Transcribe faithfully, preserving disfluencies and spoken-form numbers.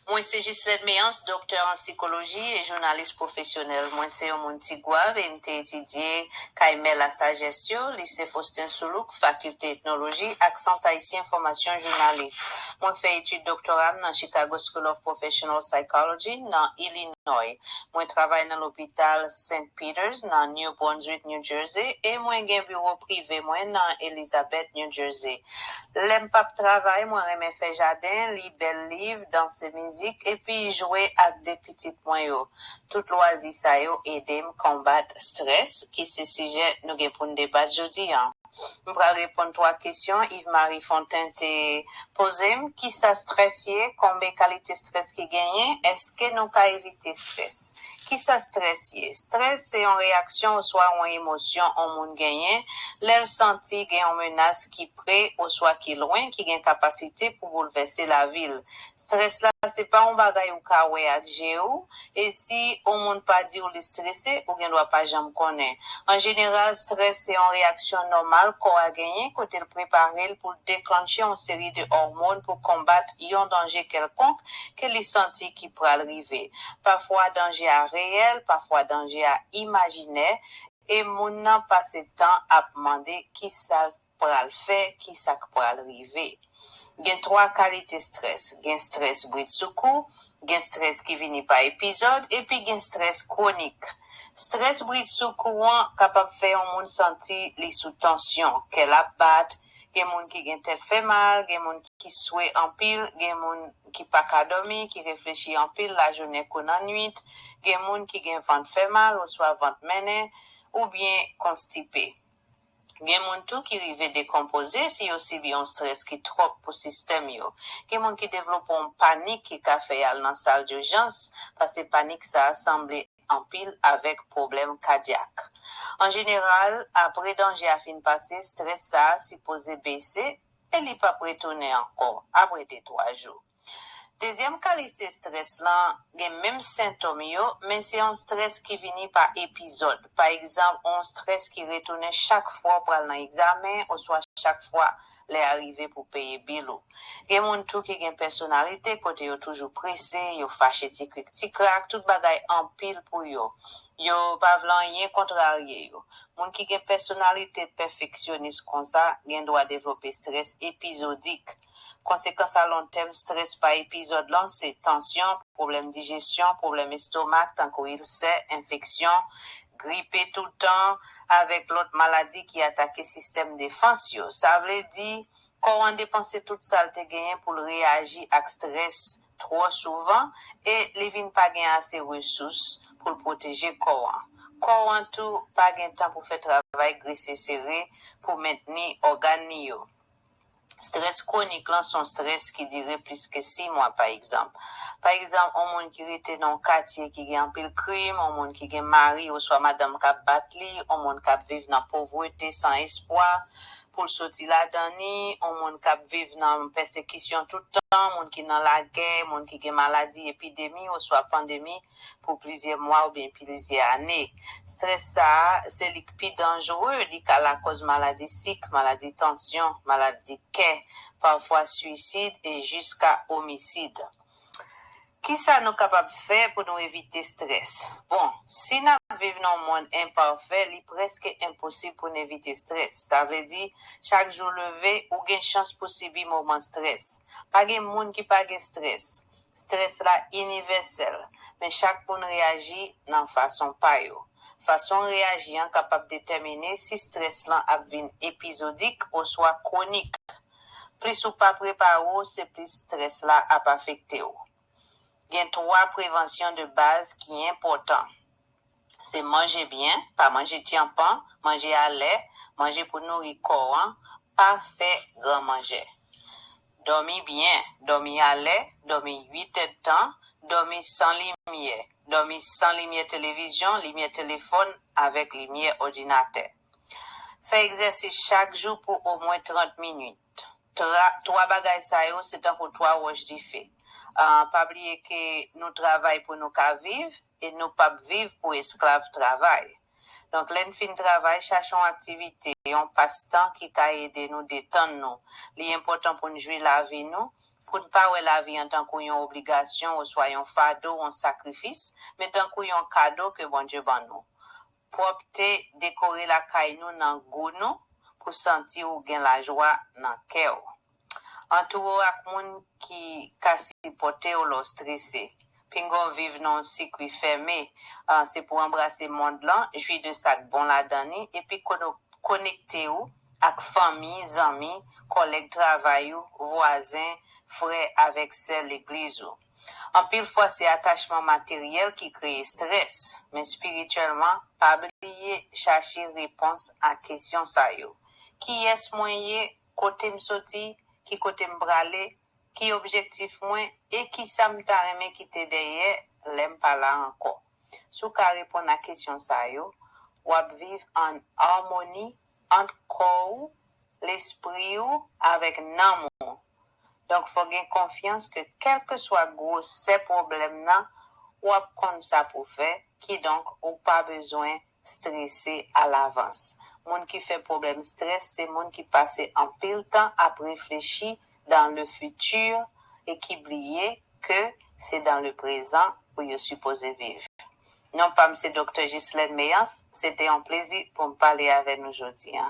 Mwen se Gislaine Méance, doktè an sikoloji e jounalis pwofesyonèl. Mwen se yon moun Tigwav e m te etidye kay Mè Lasajès yo, Lise Faustin Soulouque, Fakilte Etnoloji ak Sant Ayisyen Fòmasyon Jounalis. Mwen fè etid doktora m nan Chicago School of Professional Psychology nan Illinois. Mwen travay nan lopital Saint Peter's nan New Brunswick, New Jersey, e mwen gen biwo prive mwen nan Elizabeth, New Jersey. Lè m p ap travay, mwen renmen fè jaden, li bèl liv, danse mizik, epi jwe ak de pitit mwen yo. Tout lwazi sa yo ede m konbat strès, ki se sijè nou gen pou n debat jodi a. M pral reponn twa kesyon Yves Marie Fontaine te poze m. Kisa strès ye? Konbe kalite strès ki genyen? Èske nou ka evite strès? Kisa strès ye? Strès se yon reyaksyon oswa yon emosyon yon moun genyen lè l santi gen yon menas ki pre oswa ki lwen ki gen kapasite pou boulvèse lavi l. Strès la se pa yon bagay ou ka wè ak je w, e si yon moun pa di w li strese, ou gen dwa pa janm konnen. An jeneral, strès se yon reyaksyon nòmal kò a genyen kote l prepare l pou l deklanche yon seri de òmòn pou konbat yon danje kèlkonk ke li santi ki pral rive. Pafwa danje a reyèl, pafwa danje a imajinè, e moun nan pase tan ap mande kisa l pral fè, kisa k pral rive. Gen twa kalite strès. Gen strès bridsoukou, gen strès ki vini pa epizòd, epi gen strès kwonik. Strès bridsoukou an kapab fè yon moun santi li sou tansyon, kè l ap bat, gen moun ki gen tèt fè mal, gen moun ki swe anpil, gen moun ki pa ka dòmi, ki reflechi anpil lajounen kou nan nwit, gen moun ki gen vant fè mal oswa vant mennen, oubyen konstipe. Gen moun tou ki rive dekonpoze si yo sibi yon strès ki twòp pou sistèm yo. Gen moun ki devlope yon panik ki ka fè y al nan sal dijans, paske panik sa a sanble anpil avèk pwoblèm kadyak. An jeneral, apre danje a fin pase, strès sa a sipoze bese e li p ap retounen ankò apre de twa jou. Dezyèm kalite strès lan gen menm sentòm yo, men se yon strès ki vini pa epizòd. Pa egzanp, yon strès ki retounen chak fwa w pral nan egzamen oswa chak fwa lè a rive pou peye bil ou. Gen moun tou ki gen pèsonalite kote yo toujou prese, yo fache ti krik ti krak, tout bagay anpil pou yo. Yo pa vle anyen kontrarye yo. Moun ki gen pèsonalite pèfeksyonis konsa gen dwa devlope strès epizodik. Konsekans alontèm strès pa epizòd lan se tansyon, pwoblèm dijesyon, pwoblèm estomak, tankou ilsè, enfeksyon, gripe toutan, avèk lòt maladi ki atake sistèm defans yo. Sa vle di, kò an depanse tout sa l te genyen pou l reyaji ak strès twò souvan e li vin pa gen ase resous pou l pwoteje kò an. Kò an tou pa gen tan pou fè travay gresesere pou mentni ògàn li yo. Strès kwonik lan se yon strès ki dire plis ke sis mwa, pa egzanp. Pa egzanp, yon moun ki rete nan yon katye ki gen anpil krim, yon moun ki gen mari oswa madanm k ap bat li, yon moun k ap viv nan povrete san espwa pou l soti ladan li, yon moun k ap viv nan pèsekisyon tout tan, moun ki nan lagè, moun ki gen maladi, epidemi oswa pandemi pou plizyè mwa oubyen plizyè ane. Strès sa a, se li k pi danjere, li ka lakòz maladi sik, maladi tansyon, maladi kè, pafwa swisid e jiska omisid. Kisa nou kapab fè pou nou evite strès? Bon, si n ap viv nan yon monn enpafè, li prèske enposib pou n evite strès. Sa vle di, chak jou leve, ou gen chans pou sibi moman strès. Pa gen moun ki pa gen strès. Strès la inivèsèl, men chak moun reyaji nan fason pa yo. Fason w reyaji an kapab detèmine si strès lan ap vin epizodik oswa kwonik. Plis ou pa prepare w, se plis strès la ap afekte w. Gen twa prevansyon de baz ki enpòtan. Se manje byen, pa manje tyanpan, manje alè, manje pou nouri kò an, pa fè gran manjè. Dòmi byen, dòmi alè, dòmi uit èdtan, dòmi san limyè, dòmi san limyè televizyon, limyè telefòn avèk limyè òdinatè. Fè egzèsis chak jou pou omwen trant minit. Tra, twa bagay sa yo se tankou twa wòch dife. Ah, pa bliye ke nou travay pou nou ka viv e nou p ap viv pou esklav travay. Donk, lè n fin travay, chache yon aktivite, yon pastan ki ka ede nou detann nou. Li enpòtan pou n jwi lavi nou, pou n pa wè lavi an tankou yon obligasyon oswa yon fado, yon sakrifis, men tankou yon kado ke Bondye ban nou. Pwòpte dekore lakay nou nan gou nou pou santi ou gen lajwa nan kè w. Antoure w ak moun ki ka sipòte w lè w strese. Pinga w viv nan yon sikwi fèmen, se pou anbrase mond lan, jwi de sa k bon ladan li, epi konekte w ak fanmi, zanmi, kòlèg travay ou, vwazen, frè avèk sè legliz ou. Anpil fwa se atachman materyèl ki kreye strès, men espirityèlman, pa bliye chache repons a kesyon sa yo. Kiyès mwen ye? Kote m soti? Ki kote m prale? Ki objektif mwen? E kisa m ta renmen kite dèyè lè m pa la ankò? Si w ka reponn a kesyon sa yo, w ap viv ann amoni ant kò w, lespri w avèk nanm ou. Donk, fò gen konfyans ke kèlkeswa gwosè pwoblèm nan, w ap konn sa pou fè, kidonk, ou pa bezwen strese alavans. Moun ki fè pwoblèm strès se moun ki pase anpil tan ap reflechi dans le futur e ki bliye ke se dans le présent pou yo sipoze viv. Non pa m se Doktè Ghislaine Méance, se te yon plezi pou m pale avè nou jodi a.